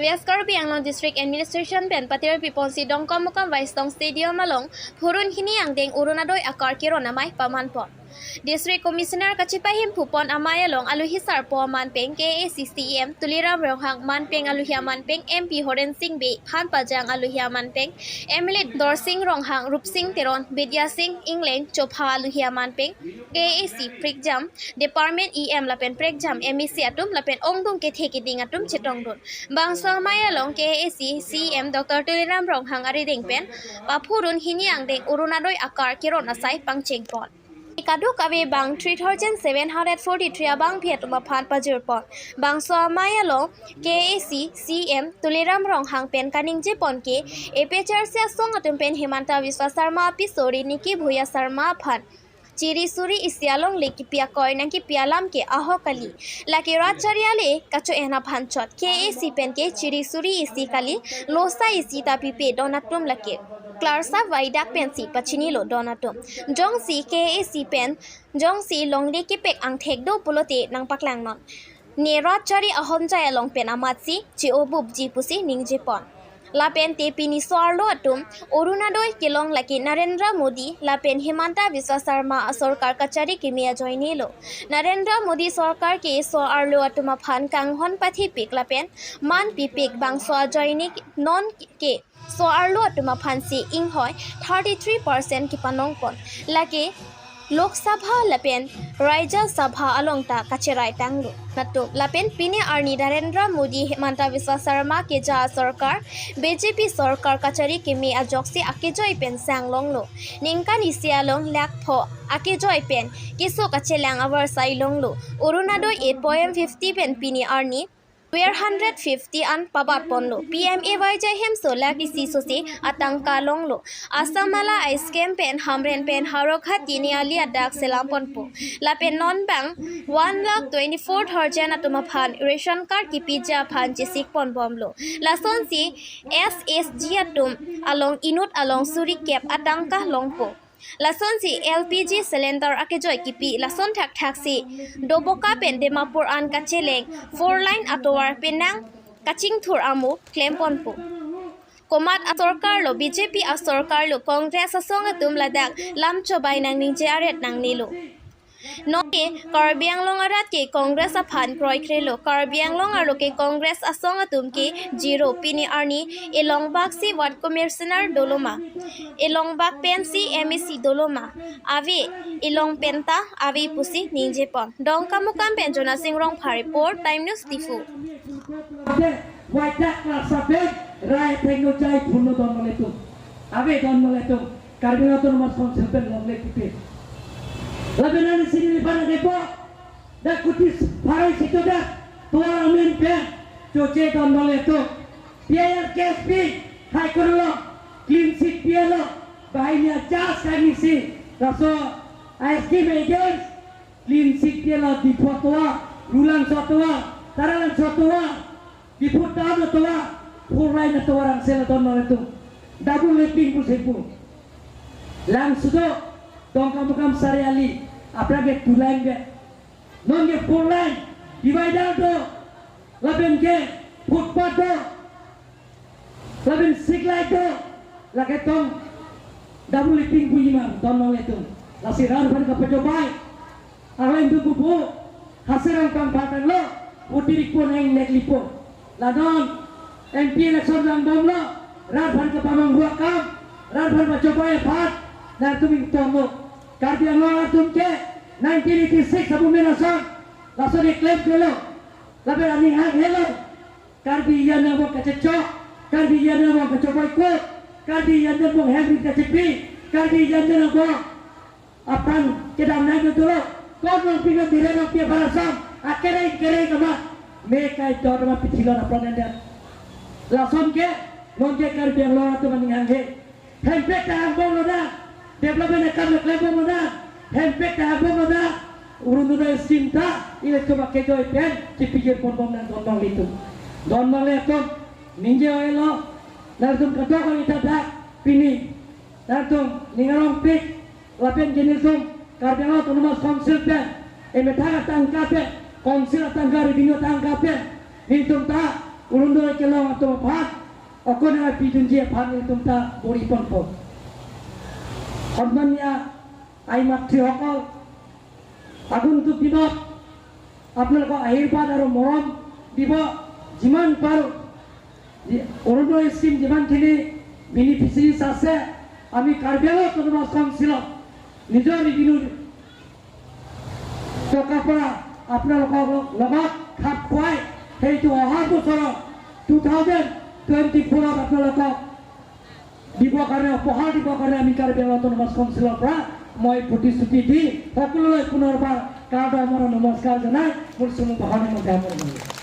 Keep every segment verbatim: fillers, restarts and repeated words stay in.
West Karbi Anglong District Administration pen patir piponsi Dongkamukam Waistong Stadium along phurun hini angdeng Orunodoi akar keron amei pamanpon. District Commissioner kachepahimphupon amei along alohi sarpo amanpeng K A A C C E M Tuliram Ronghang, manpeng alohi amanpeng M P Horen Sing Bey, phan pajang alohi amanpeng M L A Dorsing Ronghang, Rupsing Teron, Bidya Sing Engleng, chopha alohi amanpeng K A A C prekjam department E M lapen prekjam M A C atum lapen ongdung kethe keding atum chetongdun. Bangso amei along K A A C C E M Doctor Tuliram Ronghang arideng pen paphurun hini angdeng Orunodoi akar keron asai pangchengpon. Kadokave bang three thousand seven hundred forty-three abangpi atum aphan pajirpon. Bangso amei along K A A C C E M Tuliram Ronghang pen kaningjepon ke A P H L C asong atum pen Himanta Biswa Sarma apiso Riniki Bhuya Sarma aphan chiri suri isi alongle kipi akoi nangkipi alam ke ahok kali. Lake rat chari ale kacho-en aphan chot K A A C pen ke chiri suri isi kali, losa isi ta pipe don atum lake. Klarsa vaidak pensi pachinilo don atum. Jongsi K A A C pen jongsi longle kepek angthek do pulote nangpaklangnon. Ne rat chari ahomjai along pen amatsi che-o bupji pusi ningjepon. Lapen te pini so-arlo atum Orunodoi kelong lake Narendra Modi lapen Himanta Biswa Sarma asorkar kachari keme ajoinelo. Narendra Modi sorkar ke so-arlo atum aphan kanghon pathipik lapen man pipik, bangso ajoine non ke so-arlo atum aphansi inghoi thirty-three percent kepanongpon. Lake Lok Sabha lapen Rajya Sabha along ta kacherai tanglo. Atum lapen pini arni Narendra Modi, Himanta Biswa Sarma keja sorkar, B J P sorkar kachari keme ajoksi akejoi pen sang longlo. Ningkan isi along lakh pho akejoi pen keso kachelang avarsai longlo. Orunodoi eight point fifty pen pini arni where hundred fifty an pabatponlo. P M A Y J hemso lakh isi sosi atangka longlo. Assam Mala a-scheme pen Hamren pen Howraghat Tiniali adak selamponpo. Lapen non bang one lakh twenty-four thousand atum aphan ration card kipiji aphan chesikponbomlo. Lasonsi S H G atum along inut along suri kep atangka longpo. Lasonsi L P G cylinder akejoi kipi lason thakthaksi Doboka pen Dimapur an kacheleng four lane atovar penang kachingthur amo klemponpo. Komat asorkarlo, B J P asorkarlo, Congress asong atum ladak lam chobai nangningje aret nangnelo. Nonke Karbi Anglong arat ke Congress aphan kroikrelo. Karbi Anglong arlo ke Congress asong atum ke zero. Pini arni Elongbak si ward commissioner doloma, Elongbak pensi M A C doloma, ave, Elong penta ave pusi ningjepon. Dongkamukam pen Jonasing Rongphar report, Time News Diphu. Waida klasa pen rai thengno jai phunno don maletum. Ave don maletum. Karbi Anglong Autonomous Council pen longle kipi. Lapen ani sini lipan ake po. Da kuti pharai sito da. Tua amen pen choche don maletum. P I R case pi High Court lo clean chit pilo. Bahai ni ajas kami si. Laso I S K against clean chit pilo Diphu atovar, Rulangso atovar, Taralangso atovar, Diphu town atovar, four lane atovar angsel aton nor atum. Double lapping pu sepu. Langso do, Dongkamukam Sariali, apra ke two lane ke. Non ke four lane, divider do, lapen ke footpath do, lapen street light do, lake tong double lapping pu ima, don nor atum. Lasi rat aphan kapachobai. Arleng tu kupu, haserang pang patang lo, putirik pon eng nek lipo. Lanon, M P election langbomlo, rat aphan kapamang ruak kam, rat aphan pachobai aphan, nangtum ingtonlo. Karbi Anglong atum ke, nineteen eighty-six abu mena son, lason eklem kelo, lapen aning hanghelo. Karbi Anglong kachechok, Karbi Anglong kachobai kot, Karbi Anglong hem rit kachepi, Karbi Anglong aphan kedam nai dolo, kon nong pino dire nong pia barasam, akere kere kama, me kai dor ma pithilon apran enda. Lason ke, non ke Karbi Anglong atum aning hanghe. Hempek ta hangbomlo da, development akam klembomlo da, hempek ta hangbomlo da, Orunodoi scheme ta, ile coba kejoi pen, chipijir ponbom nang don nang litum. Don nang litum, ningje oilo, nangtum kadok ita dak, pini, nangtum, ningarong pik, lapen ke nelitum, Karbi Anglong Autonomous Council pen, emethang atangka pen, council atangka revenue atangka pen, nelitum ta, Orunodoi kelong atum aphan, okone apidunji aphan nelitum ta bor-i ponpo. সন্মানীয় আই মাতৃসকল, আগন্তুক দিনত আপোনালোকৰ আশীৰ্বাদ আৰু মৰম দিব। যিমান পাৰোঁ, যি-, অৰুণোদয় স্কিম যিমানখিনি বেনিফিচিয়াৰীজ আছে, আমি কাৰ্বি আংলং অট'নমাছ কাউন্সিলত নিজৰ ৰেভিনিউ টকা পৰা আপোনালোকৰ লগত খাপ খুৱাই সেইটো অহা বছৰৰ টু থাউজেণ্ড টুৱেণ্টি ফ'ৰত আপোনালোকক দিবৰ কাৰণে, উপহাৰ দিবৰ কাৰণে আমি কাৰ্বি আংলং অট'নমাছ কাউন্সিলৰ পৰা মই প্ৰতিশ্ৰুতি দি সকলোলৈ পুনৰবাৰ কাৰ দৰে নমস্কাৰ জনাই মোৰ চমু ভাষণ মই সামৰণি মাৰিলোঁ।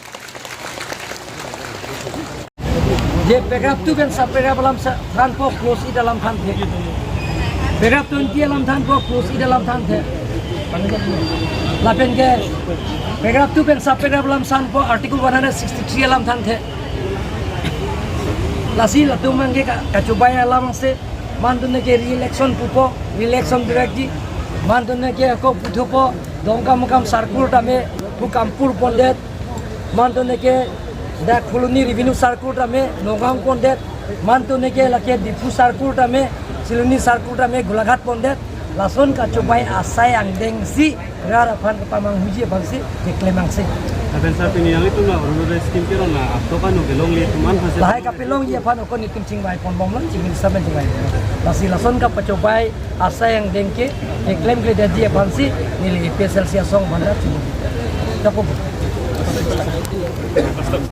Je paragraph two pen sub paragraph alam sa-, thanpo clause eight alam thanthe. Paragraph twenty alam thanpo clause eight alam thanthe. Lapen ke paragraph two pen sub paragraph alam thanpo article one hundred sixty-three alam thanthe. Lasi latum abangke ka-, kachobai alam se, mantu neke re-election pupo, re-election directly, mantu neke ako puthupo, Dongkamukam circle tame, Pukampur pondet, mantu neke dak Phuloni revenue circle tame, Nagaon pondet, mantu neke lake Diphu circle tame, Siloni circle tame, Golaghat pondet, lason kachobai asai angdeng si, rat aphan kapamanghuji aphan si, keklem angse. Lapen sir, pini nanglitum la Orunodoi scheme kerong la, apto kanu kelongle atum aphan si. Lahai kapelongji aphan ako nelitum chingvai ponbomlo, Chief Minister pen chingvai. Lasi lason kapachobai asai angdeng ke, keklemkledetji aphan si, neli APHLC asong aphan ta chingvai. Tapo.